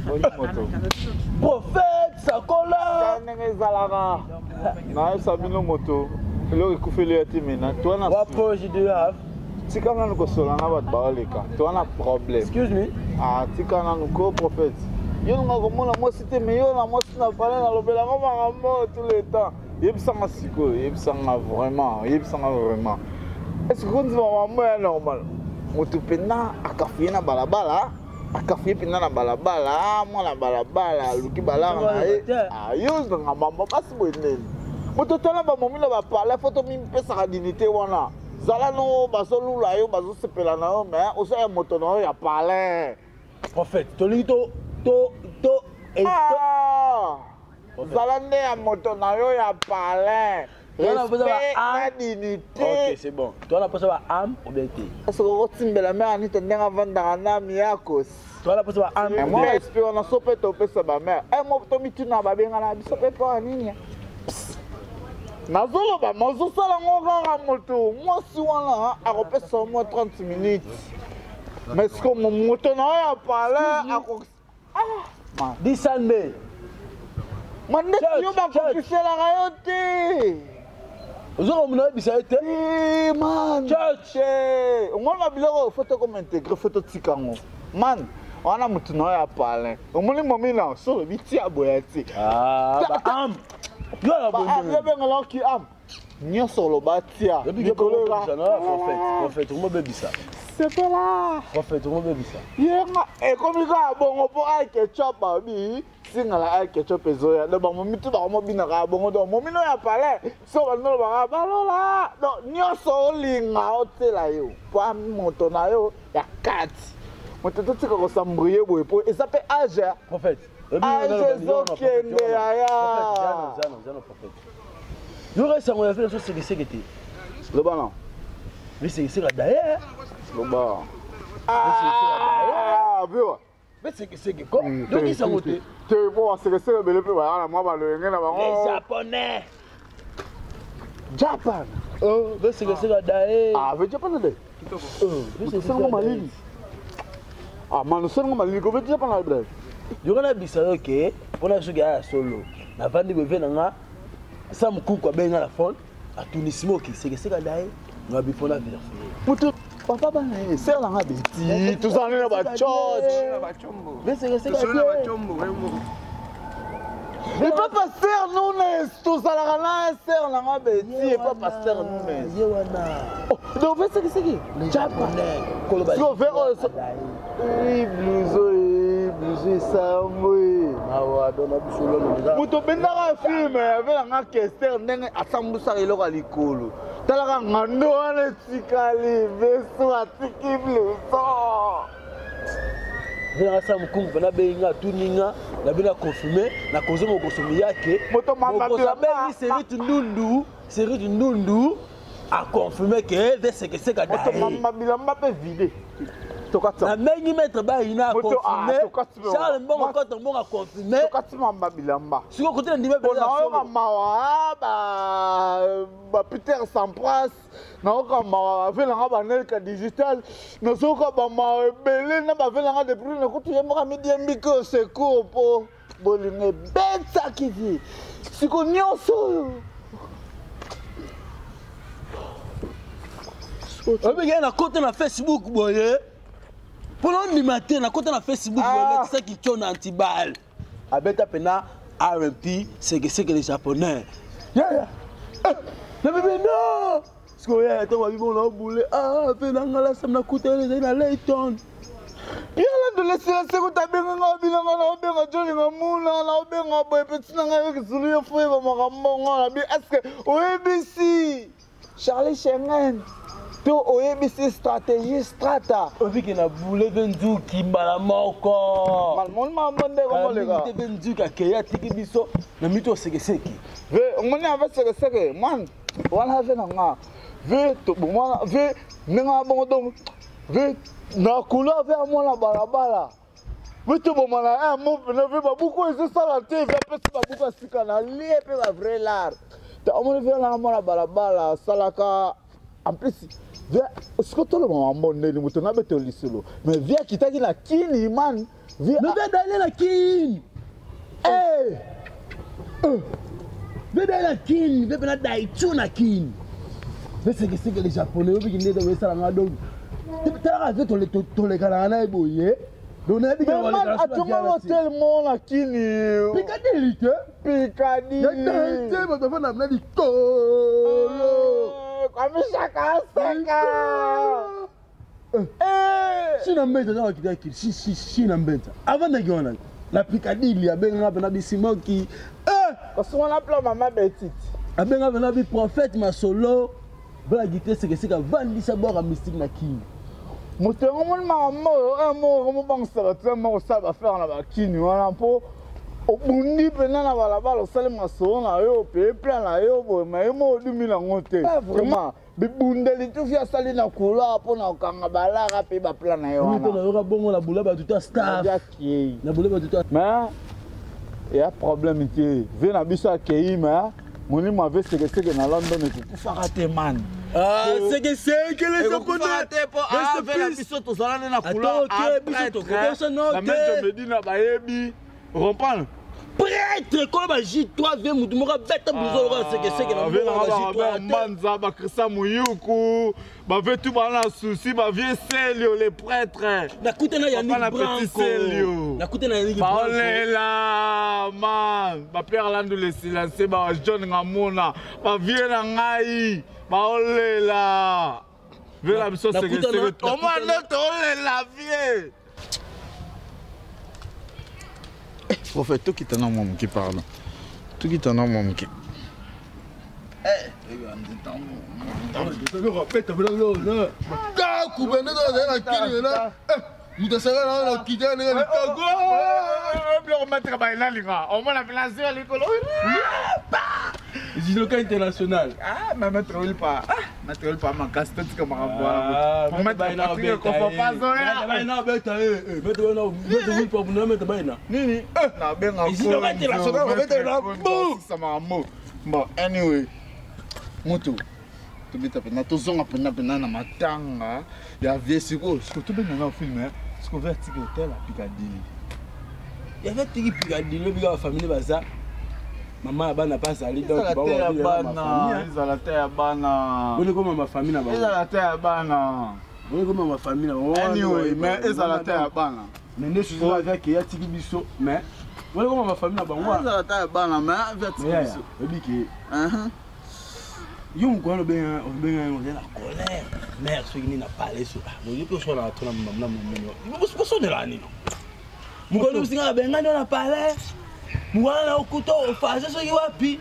Moto. Prophète sakola. Ndenge ezalaka. Nayebisa bino moto eloko ekufeli ya te mena toa na What projet do you have? Tika nanu kosola na bato baoleka, toa na problème. Excuse me. Ah, tika nanu ko prophète. Yo nunga komona mwasi te, me yo na mwasi na pale nalobelanga makambo tout le temps. Yebisanga sikoyo, yebisanga vraiment, yebisanga vraiment. Est-ce que kondima makambo ya normal? Moto mpenza akafuye na balabala, akafuye mpenza na balabala, mwana balabala aluki balaka na ye. Yo ozanga mambo basi boye ndeni. Moto tala bamomi na bapale, fo tomipesaka dignité wana. Zala no bazolula yo, bazosepela na yo, mais oza ya moto na yo ya palais. Prophète, tolingi to to to Ah! Zala nde ya moto na yo ya palais. Respect na dignité. Ok, c'est bon. Toi na posa ba âme ou bien te. Est-ce que okotimbela mère Anita ndenge avandaka na miyakos? Toi na posa ba âme. Moi respect wana so mpe topesa ba mère. Eh mo tomituna babengana biso mpe mpo ya nini? Nazoloba mazosala ngo kaka moto mwasi wana akopesa mwa 30 minutes. Mais siko moto na yo ya palais ako ah Disanbe. Mandeti yo bakokiselaka yo te. Ozokomona oyebisa ye te. Man. Church. Omoni ba biloko faut tokoma intégrer, faut totika yango. Man, wana motu na yo ya palin. Omoni momi na so olobi tia boya ti. Ah, ba am. Yo na boye. Yo bengela ki am. Nyonso oloba tia. Likolo eza. Prophète, prophète, omobebisa. Sepela. Prophète, omobebisa. Yenga ekomi kaka bongo mpo ai ketchup babi singala ai ketchup ezoya donc bamomi tu bakomobinaka bongo donc momi no ya palais so bandolobaka balola donc nyonso olinga otiela yo mpo moto na yo ya kati moto totika kosambrie boye mpo eza mpe age. Prophète, age ezokende yaya. Yoka esango ya vela so sekeseke te. Loba na. Bisekeseke daye. Loba. Ah, viwa. Bisekeseke ko. Yoki sango te. Te po basekeseke ebele mpe baya na mwa balolenge na bango. Les japonais. Japan. Oh, bisekeseke daye. Ah, ve Japan de. Oh, bisekeseke malili. Ah, mano sengo malili ko ve Japan na bref. Yoka na bisa yo ke mpona soki aya solo navandi boye ve na nga Sam Kuku abengi nga na phone atuni smoki sekeseke daye ngabi mpona verifie moto papa bana ye ser nanga beti tozala na bachurch epa pasteur Nunes tozalaka na ser nanga beti epa pasteur Nunes ye wana donc ve sekeseke japonais koloba siko ve oyo bluso bluso esambo moto obendaka filme avelanga kester ndenge asambusaka eloko ya likolo talaka ngando wana etikali beso atiki bluso velanga sa mokungu mpe nabengi nga atuni nga nabi na confirme nakozo mokoso miyake moto abengi serite ndundu serite ndundu a confirmé que vesekeseka daye bilamba mpe vide namengi maître bayina a confirmé Charles Mbongo contre Mbongo a confirmé tokati mamba bilamba sikoyo kote na ndima nayoka mawa ba Peter Sampras nayoka mawa bave nanga banelka digital nazoyoka bamawa ebele na bave nanga depuis nakutu ye moko amidiembiki au secours mpo bolingo ebetaki ti siko nyonso oyo obikei nakota na Facebook boye mpona ondima te nakota na Facebook boye lekisaki tio na antibal abeta mpena rmp sekeseke le japonais yaya nabibi no sikoyo yaya ntango babi bongo naobule mpe nangala sam nakutani ezali na Layton Pierre Landolesila sekuta abenga nga obinanga na obenga jolinga muna na obenga boye peti na ngai yokisulu yo fo yeba makambo ngo na bi est-ce que oyebisi Charlie Schengen to oyebisi stratégie strata obiki na bule mpe nzuki mbala moko malmoni mambo ndeko moleka te mpe nzuki akei atiki biso na mito osekeseke ve omoni ave sekeseke mwana wana ve na nga ve tobomwana ve ndenge na bongo donc ve na couleur ve ya mwana balabala ve toboma na un mo mpena ve babuku ezosala te ve apesi babuku ya sika na lie mpe ba vrai lar omoni ve na mwana balabala asalaka en plus Siko toloba mambo ndeni moto nabeta lisolo, mais vieux akitaki na Kini, man. Mais vieux dale na Kini. Vieux dale na Kini, vieux pena daichu na Kini. Vieux sekeseke les Japonais obiki nde esalanga, donc talaka vieux tolekanaka na ye boye. Donc nayebi. Atonga hotel mo na Kini. Picadilly te. Picadilly. Te, bato afanda na likolo. Kwamishaka aseka. Sina Mbenta aza bakita kili. Sina Mbenta avandaki wana na Picadilly, abengaka mpena bisimoki. Kasi wana pla mama betite. Abengaka mpena bi prophète masolo blagi te, sekeseke avandisa bwaka mystique na Kini. Moto yango moni makambo oyo moko mobangisaka te, moko osala bafere na bakini wana, mpo obundi mpena na balabala, osali masolo na yo, opeye plan na yo boye, ma ye mo odumi nango te. Vraiment, bibundeli tufi asali na couloir mpona kokanga balaka mpe baplan na ye wana. Nayoka bongo na bula bato ta staff na bula bato ta. Mais eya problème te, vieux na biso akei, mais molimo ave sekeseke na London ekokufaka te, man. Sekeseke. Te, po ave na biso tozala nde na couloir na maître Medina, bayebi comprendre. Prêtre kola ba J3, vieux mutu moko abeta biso lokola sekeseke na mbongo. Mbanza bakrista Muyuku bavie tu bana na souci, bavie Selio le prêtre. Nakuta na Yannick Branco, nakuta na Yannick. Baolela man, bapierre Landu le silencieux, ba John Ngamona, bavie na ngai baolela vieux na biso sekeseke, omwana tolela vieux. Prophète, tokita na mwa moke, pardon, tokita na mwa moke. Kaku bende tozali na Kini na moto asaka na kita ndenge likaku. Biloko maître baelalinga omona mpena likolo. Ziloka international. Ah, mais maître Wilpa, ah, maître Wilpa makasi, totika makambo wana. Maître Patrick Kofopazo. Baina beta, maître Wilpa buna maître baina. Nini nabenga? Ziloka international, beta na bu makambo. Bon, anyway, moto tobeta mpena, tozonga mpena mpena na matanga ya vieux. Sikoyo sikoyo tobenga na film, sikoyo vieux atiki hotel ya Picadilly. Yave atiki Picadilly, obika bafamille baza, mama ya bana mpe azali. Ezala te ya bana, ezala te ya bana. Boni koma mafamille na bango. Ezala te ya bana. Boni koma mafamille na bango. Anyway, mais ezala te ya bana. Mais nde susu avi akei atiki biso, mais boni koma mafamille na bango. Ezala te ya bana, mais avi atiki biso. Oyebi ke yo mokolo obenga obenga yango oza na colère, mare soki nini na pale so boye mpe osonaka to na momino bosonelaka nini. Mokolo bisinga abengani yo na palais, mokwana na okuta ofase soki wapi.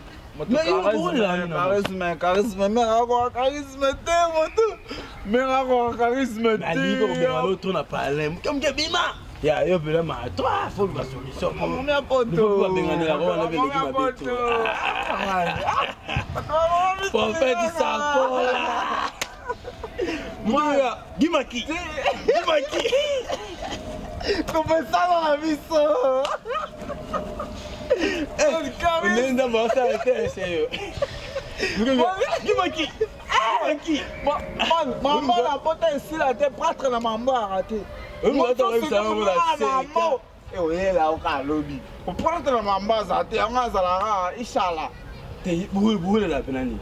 Charisme, charisme, mare akoka charisme te, moto mare akoka charisme te. Alingi kobenga yo to na palais, moke moke bima ya yo mpena ma to faut luka solution. Momi ya poto. Babenganelaka wana mpe eleki mabe to. Prophète sakola mutuka gimaki gimaki. Kopesana na biso. Ndenge Nzambe asala te, ese yo gimaki gimaki. Mambo na pota esila te, prêtre na mambo aka te. Oyela oka alobi oprêtre na mambo aza te, yango azalaka ishala. Te, bolela mpena nini?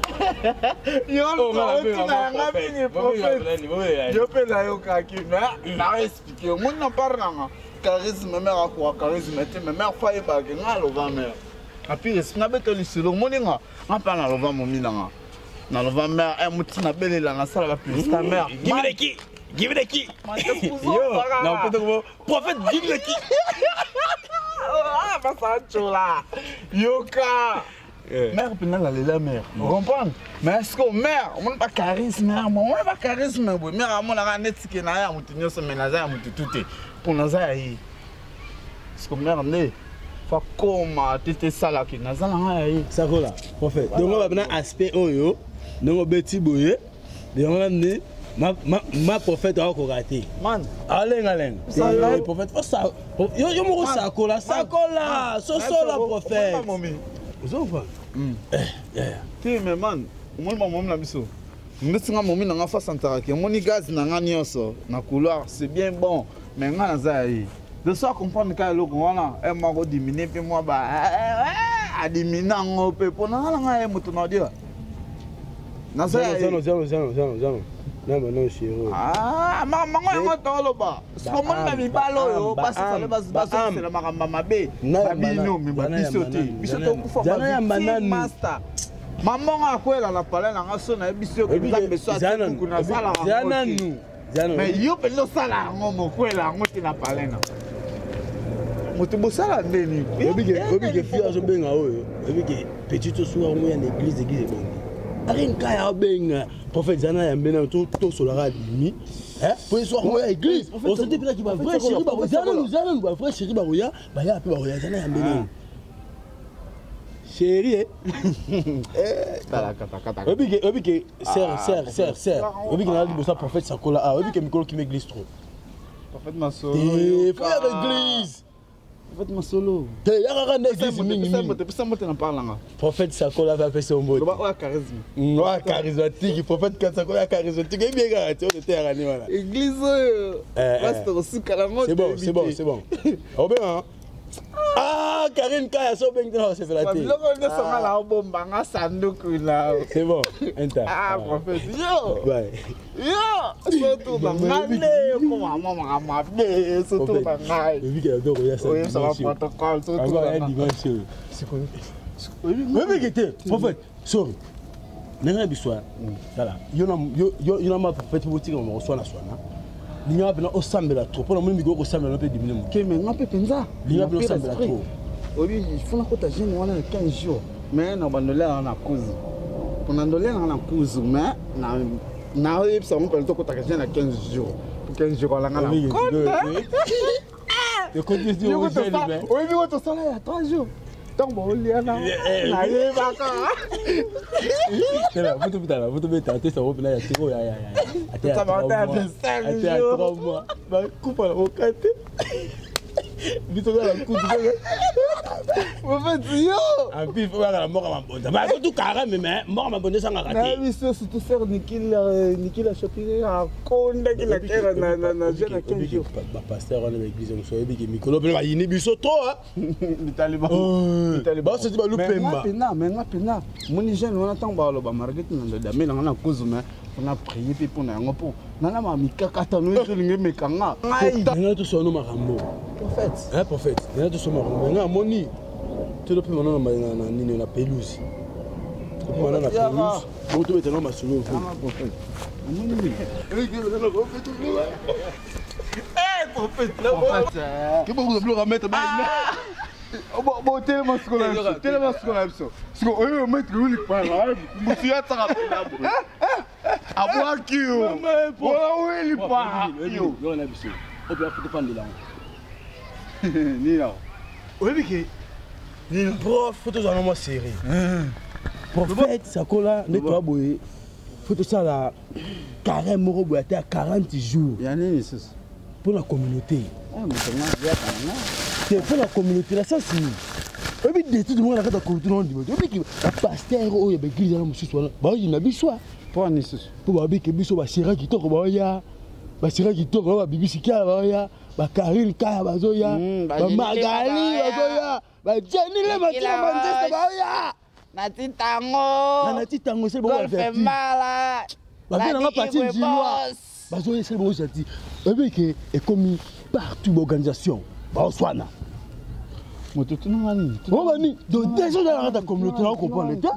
Yo otina yanga mingi, prophète, yo mpe nayokaki, mais na expliquer omoni na part nanga charisme, mare akoka charisme te, mais mare faut ayebake nga aloba mare apire nabeta lisolo. Omoni nga nga mpe naloba momi nanga, naloba mare moti nabelela, nasala bapublicité mare. Give me the key. Give me the key. Yo, na prophète, give me the key. Ah, basala yoka mare mpena nalela mare, comprendre? Mais est ce que mare omoni ba charisme, omoni ba charisme boye, mare amonaka neti ke na ye ya motu nyonso, mais naza ya motu tu te, mpo naza ya ye. Parce que mare nde fa koma te te esalaki naza na ngai ya ye. Sakola prophète, donc babena aspect oyo ndenge obeti boye, yango nani ma prophète akokoka te. Man. Alengalenga prophète, faut yo moko sakola, sakola, sosola prophète, ozofa. Te, mais man, omoni bamomi na biso. Ndeti nga momi na nga face antaraki omoni gaz na nga nyonso na couloir, c'est bien bon, mais nga naza ya ye. De so comprendre kaka eloko wana e moko diminue mpe mwa ba adimine yango mpe mpo na nga na nga ye moto na odia naza ya ye. Zano, zano, zano, zano. Makambo yango toloba sikomoni na mibali oyo basi fale bazongisela makambo mabe babino me babiso te, biso tokufa master. Mamongo akwela na palais na nga so nayebi soki Nzambe so atikuku nasalaka yango te, mais yo mpenza osala yango, mokwela yango te na palais na moto bosala ndeni. Oyebike fille azobenga oyo, oyebike petit tosuka yango ya na église, église ebongi. Arine Kaya abenga prophète Zana ya mbena tosolaka abimi po esoka yango ya église. Osenti mpenzaki bavrai chéri bakozananu zananu, bavrai chéri bakoya, baya mpe bakoya. Zana ya mbena chéri, oyebike sœur, sœur, sœur, sœur, oyebike na liboso ya prophète Sakola. Ah, oyebike mikolo kima église trop. Prophète Masolo. Faut yaka église. Prophète Masolo. Te, yakaka nde église mingi. Pesa mbote na parlangaka. Prophète Sakola ape apesa yo mbote. Loba oyo charisme. Oyo charismatique, prophète Sakola ya charismatique, eyebi kaka te oyo teyaka ni wana. Église oyo basi tokosuka nango. C'est bon, c'est bon, c'est bon. Obenga, ah, Karine Kaya so obengi te na kosepela te. Biloko nyonso nga na obombanga sanduku na. C'est bon, enta. Ah, prophète, yo. Bye. Yo surtout na ngai nde okoma mwa makambo mabe, surtout na ngai. Ebiki na biloko ya oyebisaka protocole surtout ya dimanche oyo. Oyebiki te, prophète, sorry, ndenge na biso tala yo na ma prophète botika moko swana swana, linga mpena osambela trop mpona moni mikolo kosambela mpe dimine moke. Te, mais nga mpe mpenza. Linga mpena osambela trop. Oyebi, il faut nakota jeûne wana na 15 jours, mais na bandolia nanga na kuzu, mpona ndolia nanga na kuzu, mais naoyebisa bango mpena tokotaka jeûne na 15 jours, po 15 jours walanga na kota. Oyebi ko tosala ya 3 jours, ntango baoliana nayebaka. Votobetala te, sango mpena ya tiko ya ata ya 3 mois bakupa na boka te, biso kaka kutu. Prophète, yo. Api fo kaka na mboka mabonza basotu kara meme mboka mabonza esangaka te. Nayebi so surtout sœur Nikila, Nikila Shopping akondaki na kera na jeûne na 15 jours. Bapasteur wana baeglise mosusu, oyebiki mikolo mpena bayini biso to basoti balupemba. Pena mais nga pena moni jeûne wana, ntango baloba marguerite na ndoda me nanga na kuzu, mais mpona prier mpe mpona yango, mpo nana mamikakatano ezolinga emekanga ngai. Nanga tosolo makambo. Prophète. Prophète, nanga tosolo makambo. Nga amoni tolo mpe mana na nini na pelouse, topema na pelouse bongo tobetana masolo. Prophète, amoni. Prophète. Ke biloko maître. Botelema sikoyo na biso, telema sikoyo na biso sikoyo. Oyo maître wili pala motu ya tsaka mpena boye abwaki yo wala wili pa yo. Na biso oyo tofandela yango. Nini awa? Oyebi ke prof, faut tozala na mwa série. Prophète Sakola, nde toya boye, faut tosala carême moko boye ata ya 40 jours. Ya nini susu? Mpo na communauté. Moto nga yaka na nga. Te, mpo na communauté na sens nini? Oyebi détruire moko na kati ya communauté na ndima te. Oyebi ke bapasteur oyo ya baeglise wana mosusu wana baoyina biso. Mpo ani susu? Mpo babike biso basera kitoko baoya, basera kitoko, babibisi kiala baoya, bakarine Kaya bazoya, bamagali bazoya, bajenile matina manzeste baoya. Nati tango. Na nati tango esali bongo mala. Bavie nanga parti njilwa bazoya, esali bongo gentil. Oyebi ke ekomi partout, baorganisation baoswana. Moto tunanga nini? Obani donc déjà oza na kati ya communauté na comprendre te.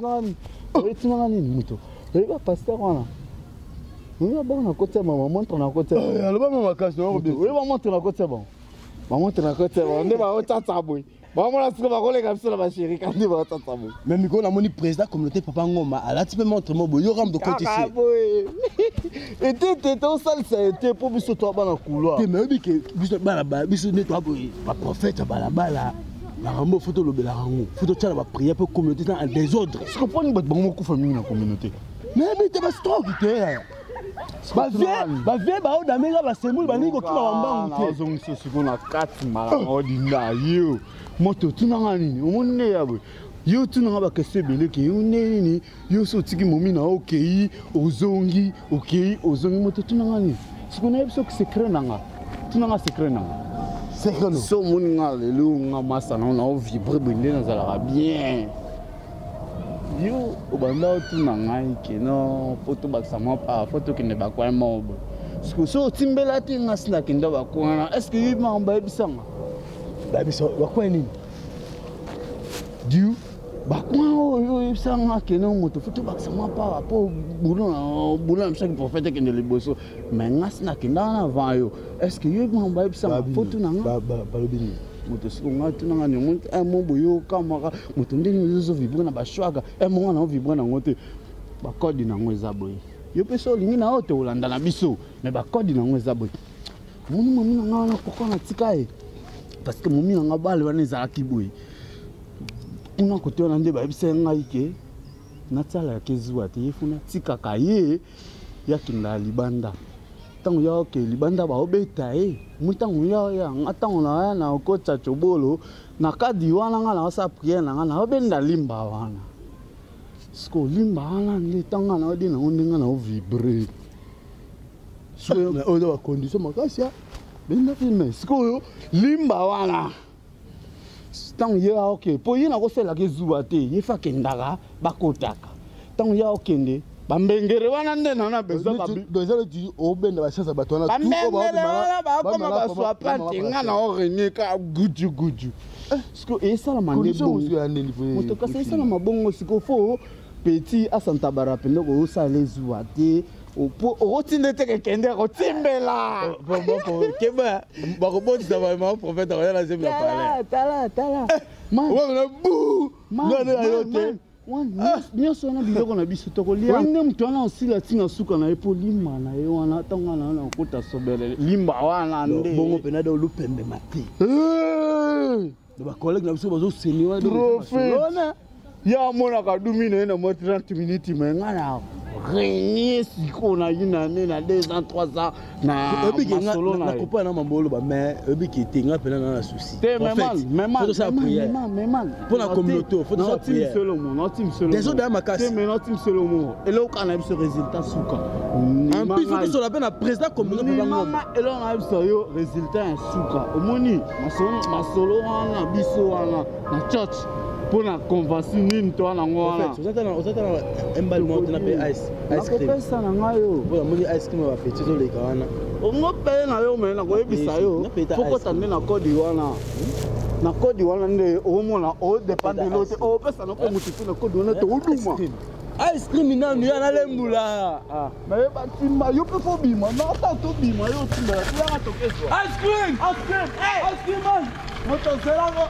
Oyetinanga nini moto? Oyebi bapasteur wana, oyebi bango na koti ya mama montre na koti. Aloba ma makasi. Oyebi bamontre na koti ya bango, bamontre na koti ya bango nde baotsatsa boye, bamona siko bakoleka biso na basheri kandi baotsatsa boye. Mais mikolo namoni président communauté papa Ngoma alati mpe montre mo boye, yoka moto kotisi. Kaka boye ete te tosalisa ete mpo biso toa bana couloir. Te, mais oyebi ke biso bana biso nde toa boye, baprophète ya balabala, makambo faut tolobelaka yango, faut totyala baprière mpo communauté eza en désordre. Siko mponi bato bango mokufa mingi na communauté? Nayebi te, bastroke te, bavie baodamenga basemuli balingi kokima bambangu te. Ozongisa sikoyo na kati mbala odinda yo moto tunanga nini? Omoni nde ya boye. Yo otunanga baquestion ebele ke yo nde nini, yo so otiki momi na yo okei ozongi, okei ozongi, moto otunanga nini? Siko nayebi soki secret na nga, tunanga secret na nga. Secret no. So omoni nga lelo nga masa na yo na ovibre boye nde nazalaka bien. Yo obanda otuna ngai ke non, po tobakisa mwa pa, fo tokende bacoin moko boye. Siko so otimbela te nga si nakenda bacoin wana, est ce que yo makambo bayebisanga? Bayebisa bacoin nini? Dieu bacoin oyo oyebisanga ke non moto fo tobakisa mwa pawa po boulot na biso ki prophète ekende liboso, mais nga si nakenda wana avant yo. Est ce que yo makambo bayebisanga fo tuna nga? Balobi nini? Moto siko nga tunanga ni omoni un mot boye okamwaka moto ndenge ozovibre na bashwaka un mot wana ovibre nango te, bakode nango eza boye. Yo mpe so olingi na yo te olanda na biso, mais bakode nango eza boye. Moni momi na nga wana pourquoi natika ye? Parce que momi na nga bale wana ezalaki boye kuna kote wana nde bayebisa ngai ke natialaka ezuwa te, ye funa tikaka ye yakenda libanda. Ntango ya oke libanda baobeta ye, mo ntango ya ya nga ntango na ya na okotisa cobolo na kadi wana nga naosala priere na nga naobenda limba wana. Siko limba wana nde ntango nga naodi nango nde nga naovibre. Sikoyo oyo eza bacondition makasi ya benda filme. Sikoyo limba wana ntango ye aoke mpo ye nakosalelaka ezuwa te, ye fa akendaka bakotaka. Ntango ye aokende bambengere wana nde na na besoin eza neti obenda bachance ya bato wana bambengere wana bakoma baswapante nga na orenie ka guju guju. Sikoyo esalama nde bongo moto kasi esalama bongo. Sikoyo fo petit asanta bara pende kosala ezuwa te po okotinda te kekende akotimbela keba bakobotisa bamama prophète akoya na zemi na palais. Tala tala wana bu nane na yo te nyonso wana biloko na biso tokolia nde moto wana osila ntina suka na ye mpo limba na ye wana ntango wana wana okota sobele limba wana nde bongo mpena do lupembe mate bacollègue na biso bazoseni wana ya amonaka dumi na ye na mwa 30 minutes, mais nga na régner sikoyo na une année na 2 ans 3 ans na masolo na ye. Nakopa na mambo oloba, mais oyebi te nga mpena na souci. Te, mais man, mais man, faut tosala prière mais man, mais man. Mpo na communauté, faut tosala prière. Solomo, naotim Solomo. Désolé ya makasi. Te, mais naotim Solomo. Eloko na biso résultat suka. En plus faut tosola mpe na président communauté mpe bangoma. Eloko na biso yo résultat ya suka. Omoni masolo wana biso wana na church mpo na convention nini to wana yango wana. Oza tala embali moko tena mpe ice cream. Nakopesa na ngai yo. Mpo namoni ice cream ya bapeti ezoleka wana. Ongo mpe na yo me nakoyebisa yo fokota nde na kodi wana. Na kodi wana nde okomona odépendre lo te opesa na mpe motu te na kodi wana te oduma. Ice cream nanu ya nalembula. Naye batimba yo mpe fo bima na ata tobima yo otimbela yanga tokezwa. Ice cream! Ice cream! Ice cream man! Moto ozelango.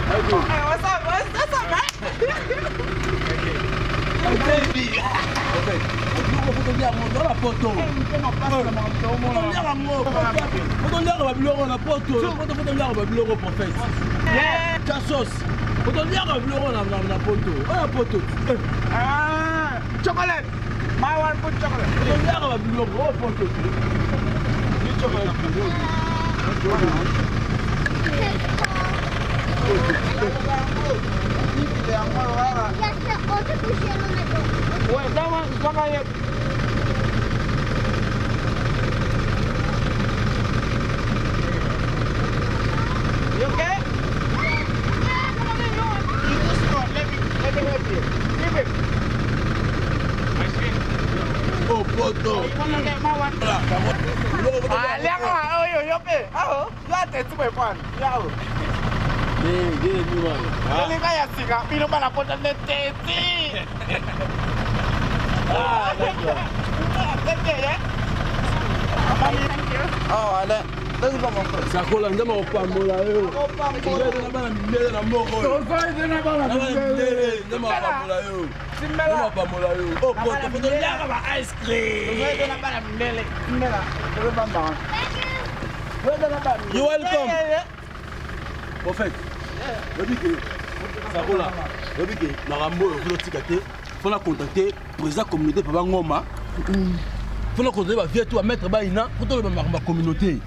Hey, what's up? What's up, man? Fotoliaka babiloko na poto, fotoliaka babiloko prophète ta sauce, fotoliaka babiloko na poto oyo na poto. Chocolate. My one put chocolate. Fotoliaka babiloko oyo poto. Ouais, that one, that one. You okay? You too small. Let me help you. Give it. Oh, poto. You wanna get my one? Ah, 两个啊，哎呦，要被，啊，那得这么换，要。你看也是啊，比如把那波的地址。Ah, thank you. Oh, allez. Let's go, my friend. Sakola nzambe akopambola yo. Ozali bana mindele na moko oyo. Tozali na bana Na bana mindele, nzambe akopambola yo. Nzambe akopambola yo. Oh, poto, fotoliaka ba ice cream. You welcome. Prophète, oyebi ke sakola, oyebi ke makambo oyo fo totika te, fo na contacter président communauté papa Ngoma, fo na contacter bavie to bamaître baina, fo toloba makambo ya communauté.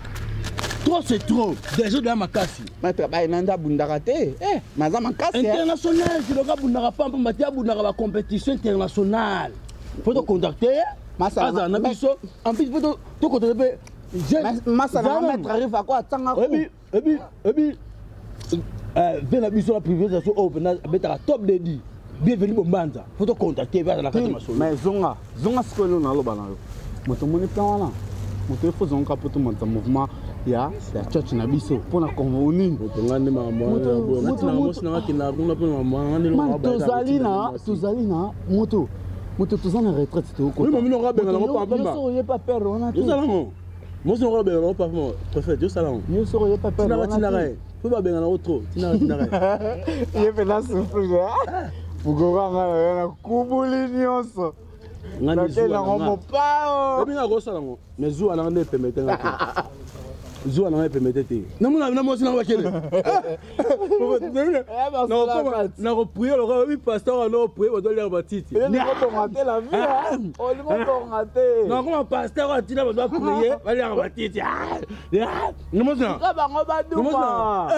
Trop c'est trop. Déjà de makasi. Maître baye nanda abundaka te. Eh, maza makasi. International, judoka abundaka pampa mati abundaka ba compétition internationale. Faut to contacter. Masala na biso. En plus faut to contacter pe Masala maître arrive à quoi tanga ko. Ebi ebi ebi ve na biso na privatisation oyo mpenza abetaka top de di bienvenu bombanza fo tocontacte pe aza na kati ya masolo. Mais zonga zonga sikoyo eloko naloba na yo moto omoni plan wana moto efo zonga mpo tomatisa mouvement ya ya church na biso mpo na kongo nini tozali na tozali na moto moto toza na retraite tokokotanyonso oyepa pere wana te mwasi noko abengana ngo papa prophète yosala ngo nyonso oyepa pere wana te po babengana ngo trop tinaka tinaka ye mpenza souffrir mokoko nga na na kubuli nyonso nake nango mopao obi nga kosala ngo mais zuwa nanga nde epemete nga te zuwa nanga epemete te namona na mwasi nanga bakele nakoprie lokola oyebi pasteur wana oprie bato aliaka batiti nakoma pasteur atina bato baprie baliaka batiti. Tika bango baduma.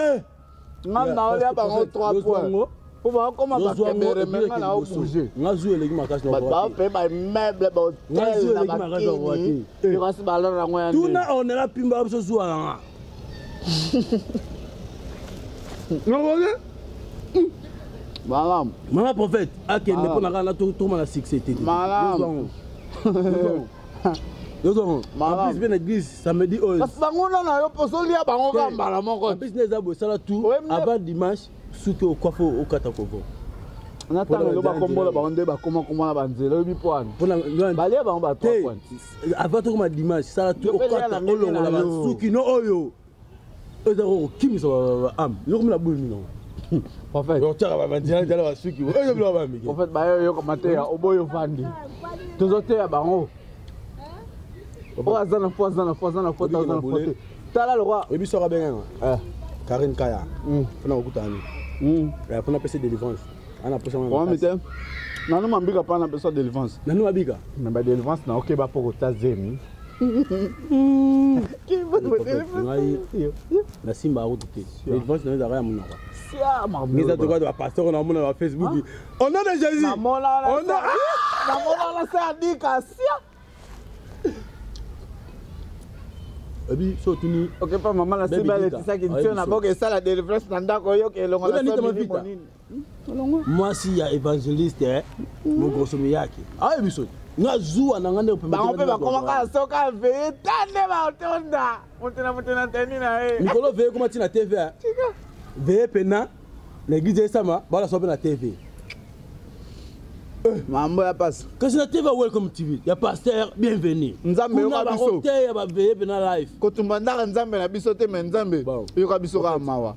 Nga naolia bango 3 points. Po bakoma bakebere me nga nao bouger. Nga zuwa eleki makasi na Bato pe ba immeuble ba hotel na bakini. Kasi balala yango ya Tuna onela pimba biso zuwa na nga. Nakoki? Malamu. Mama prophète akende mpo na kaka na tokoma na succès te. Malamu. Yozongo. En plus na église samedi oyo. Parce bango na na yo poso lia bango ka mbala moko. En plus eza bo sala tout avant dimanche suki okwafa okata kovo. Na tanga lo bakombola bango nde bakoma koma na banzela oyebi po wana. Balia bango ba 3 points. Avant tokoma dimanche sala tout okata olongola basuki no oyo. Eza kokimisa ba ame. Yo komela bulu nini yango. Prophète. Otiaka ba banzela nzela basuki. Oyo biloko ba miki. Prophète bayo yoka mateya oboyo vandi. Tozoteya bango. Oyo aza na fo aza na fo aza na fo aza na fo te. Tala lokwa. Oyebi soki abenga nga. Karine Kaya. Mpona kokutana ni. Mpona apesa délivrance. Ana posa mama. te. Nanu mambika pa na pesa délivrance. Nanu mabika. Mais ba délivrance na okeba po kota zemi. Ngai nasimba yango te. Délivrance na yo ezalaka ya monoko. Eza toka ba pasteur na mona ba Facebook. Au nom de Jésus. Au nom. Namona na se adika sia. Ebi so otuni oke pa mama na simba aletisaki ntio na boka esala délivrance na ndako oyoka elongo na so nini mwasi ya évangéliste mogroso miyake ayebi so nga zuwa na nga nde bango mpe bakomaka soka veye ta nde batonda moto na moto na teni na ye mikolo veye koma ntina tv veye pena na église esama balasa mpe na tv. Mambo ya pasi. Kasi na TV Welcome TV ya pasteur bienvenue. Nzambe yoka biso. Te ya ba veye pena live. Kotumba ndaka nzambe na biso te mais nzambe yoka biso kaka mawa.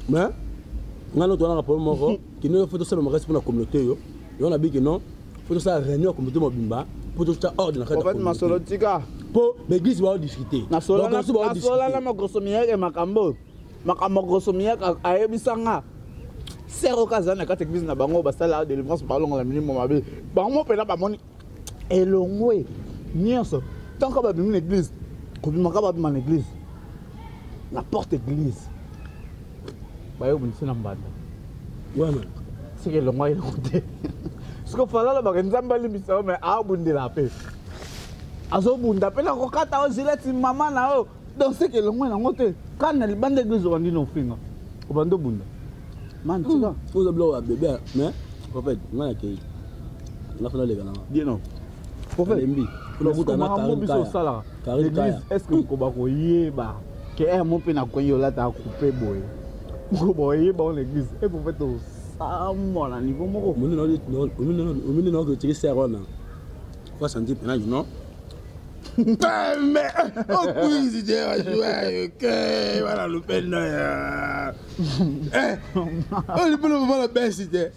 Mais nga no towana problème moko kino faut tosala makasi mpona communauté yo. Yo na biki non faut tosala réunion ya communauté mobimba po tosala ordre na kati ya communauté. Masolo tika. Po ba église ba discuter. Nasola na mogroso miyeke makambo. Makambo grosso miyeke ayebisa nga. Sero kaza na kati église na bango basala délivrance balongola milimo mabe. Bango mpena bamoni elongwe nyonso tant que babimi na église kobimaka babima na église na porte église bayobundisi na mbanda wana soki elongwa elongo te soki ofala alobaka nzambe alimbisa yo mais abundela mpe azobunda mpe nakokata yo gilete mama na yo donc soki elongwa yango te kaka na libanda église obandi na ofinga obandi obunda man tika oza biloko ya bebe mais prophète nga nakei nga fana leka nanga bien non prophète mbi funa kuta na Karine Kaya Karine Kaya est-ce que koba koyeba ke eh mo pe na kwenye olata couper boye koba oyeba on l'église et prophète osamwa na niveau moko omoni na okotiki ser wana faut sentir pena non mais okuisi te ok wana lupenda ya oyo lipolo mama na besi te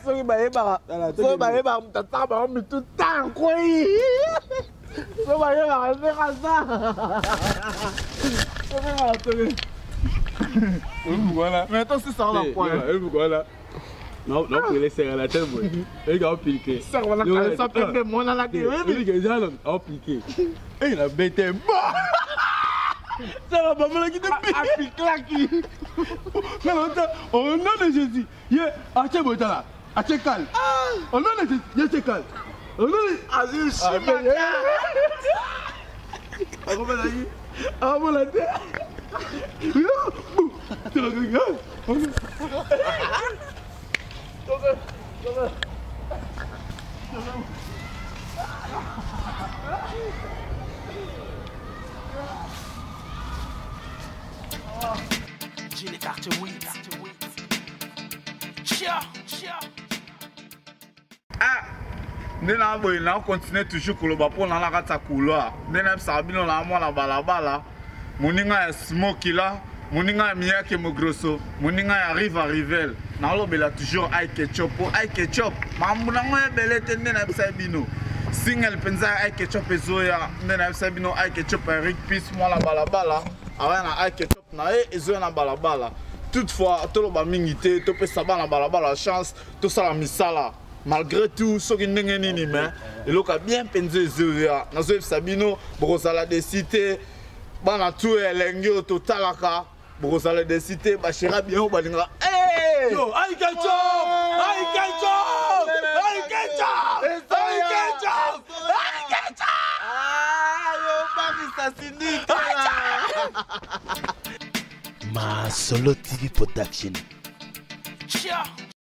soki bayebaka soki bayebaka moto ataka bango mitu tankwei soki bayebaka ndenge aza mais tosisaka na point Non, serre la tête, boy. Il a piqué. Serre la tête, ça peut me mon la Il a piqué. Et il a bêté. Sala bamelaki te Apiklaki. Nga na ota au nom de Jésus. Ye atie boye tala. Atie kale. Au nom de Jésus, ye atie kale. Au nom de Azwi shima. Akomelaki. Akomela te. Ah, nde na boye na continue toujours koloba mpo na na kati ya couloir nde nayebisaka bino na mwana balabala moninga ya smokila moninga ya miyake mogroso moninga ya riva rivel nalobela toujours i ketchup mpo i ketchup makambo nango ebele te nde nayebisa bino single mpenza ya i ketchup ezoya nde nayebisa bino i ketchup eric peace mwana balabala awaya na i ketchup na ye ezoya na balabala toutefois toloba mingi te topesa bana balabala chance tosala misala malgré tout soki ndenge nini me eloko ya bien mpenza ezoya nazoyebisa bino bokozala desi te bana tu ya elengi oyo totalaka bokozala desi te bashera bien oyo balingaka eh! Yo, I ketchup! I ketchup! I ketchup! I ketchup! I ketchup! Ah, yo bakisa sindika Masolo TV Production. Chia.